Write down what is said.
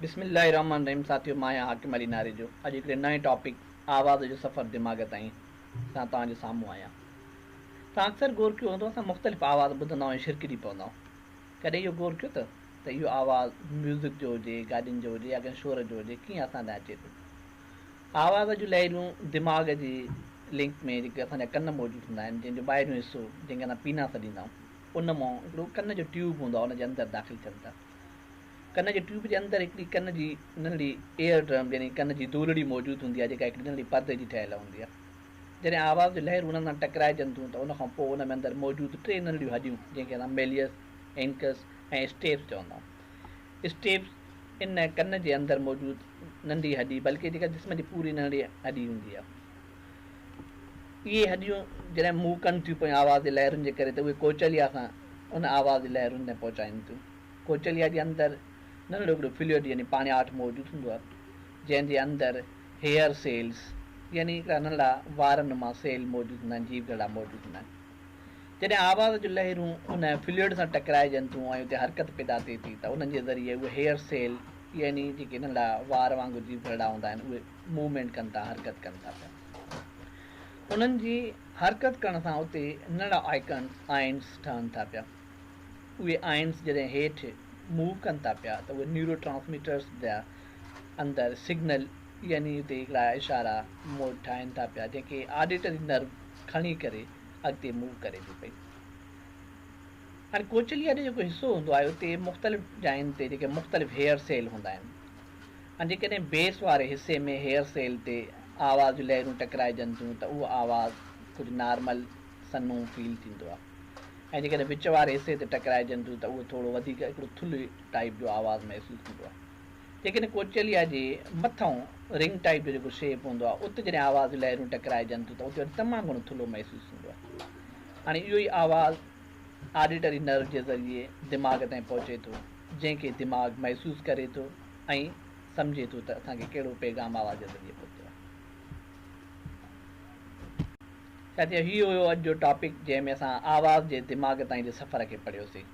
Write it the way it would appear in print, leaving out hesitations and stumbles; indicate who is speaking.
Speaker 1: بسم الله الرحمٰن الرحيم ساٿيو مان آهيان حاڪم علي ناريجو اڄ هڪڙي نئين ٽاپڪ آواز جو سفر دماغ تائين سان توهان جي سامهون آهيان توهان اڪثر غور ڪيو هوندو اسان مختلف آواز ٻڌندا آهيون ۽ شرڪجي پوندا آهيون ڪڏهن اهو غور ڪيو ته ته اهو آواز ميوزڪ جو هجي گاڏين جو هجي يا ڪنهن شور جو هجي ڪيئن اسان ڏانهن اچي ٿو آواز جون لهريون دماغ جي لنڪ ۾ جيڪي اسان جا ڪن موجود هوندا آهن جنهن جو ٻاهريون حصو جنهن کي اسان پينا سڏيندا آهيون ان مان هڪڙو ڪن جو ٽيوب هوندو آهي ان جي اندر داخل ٿين ٿا ڪن جي ٽيوب جي اندر هڪڙي ڪن جي ننڍڙي ايئر ڊرم يعني ڪن جي دولڙي موجود هوندي آهي جيڪا هڪڙي ننڍڙي پردي جي ٺهيل هوندي آهي. جڏهن آواز جون لهرون انهن سان ٽڪرائجن ٿيون ته ان کان پوء ان ۾ اندر موجود ٽي ننڍڙيون هڏيون جنهن کي اسان ميليئس، اينڪس ۽ اسٽيپس چوندا آهيون. اسٽيپس ان ڪن جي اندر موجود ننڍي هڏي بلڪه جيڪا جسم جي پوري ننڍڙي هڏي هوندي آهي. اهي هڏيون جڏهن موو ڪن ٿيون پيون آواز جي لهرن جي ڪري ته اهي ڪوچليا سان ان آواز جي لهرن تائين پهچائين ٿيون. ڪوچليا جي اندر ننڍڙو هڪڙو فلوئڊ يعني پاڻياٺ موجود هوندو آهي، جنهن جي اندر هيئر سيلز يعني هڪڙا ننڍڙا وار نما سيل موجود هوندا آهن، جيو گهرڙا موجود هوندا آهن. جڏهن آواز جون لهرون ان فلوئڊ سان ٽڪرائجن ٿيون ۽ اتي حرڪت پيدا ٿئي ٿي ته انهن جي ذريعي اهي هيئر سيل يعني جيڪي ننڍڙا وار وانگر جيو گهرڙا هوندا آهن اهي موومينٽ ڪن ٿا، حرڪت ڪن ٿا پيا. انهن جي حرڪت ڪرڻ سان اتي ننڍڙا آئڪنس، Ions، ٺهن ٿا پيا. اهي آئنس جڏهن هيٺ موو ڪن ٿا پيا ته اهي نيورو ٽرانسميٽرس جا اندر سگنل يعني اتي هڪڙا اشارا موڊ ٺاهين ٿا پيا جنهن کي آڊيٽري نرو کڻي ڪري اڳتي موو ڪري ٿي پئي. هاڻي ڪوچليا جو جيڪو حصو هوندو آهي اتي مختلف جاين تي جيڪي مختلف هيئر سيل هوندا آهن ۽ جيڪڏهن بيس واري حصي ۾ هيئر سيل تي آواز جون لهرون ٽڪرائجن ٿيون ته اهو آواز ڪجهه نارمل سنهو فيل ٿيندو آهي. ۽ جيڪڏهن وچ واري حصي تي ٽڪرائجن ٿيون ته اهو ٿورو وڌيڪ هڪڙو ٿلهي ٽائيپ جو آواز محسوس ٿيندو آهي. جيڪڏهن ڪوچليا جي مٿئون رنگ ٽائيپ جو جيڪو شيپ هوندو آهي اتي جڏهن آواز جون لهرون ٽڪرائجن ٿيون ته اتي وري تمام گهڻو ٿلهو محسوس ٿيندو آهي. هاڻي اهو ئي آواز آڊيٽري نرو جي ذريعي دماغ تائين پهچي ٿو جنهن کي دماغ محسوس ڪري ٿو ۽ سمجهي ٿو ته اسان کي ڪهڙو پيغام آواز جي ذريعي پهتو آهي. ساٿيو هي هيو اڄ جو ٽاپڪ جنهن ۾ اسان آواز جي دماغ تائين جي سفر کي پڙهيوسين.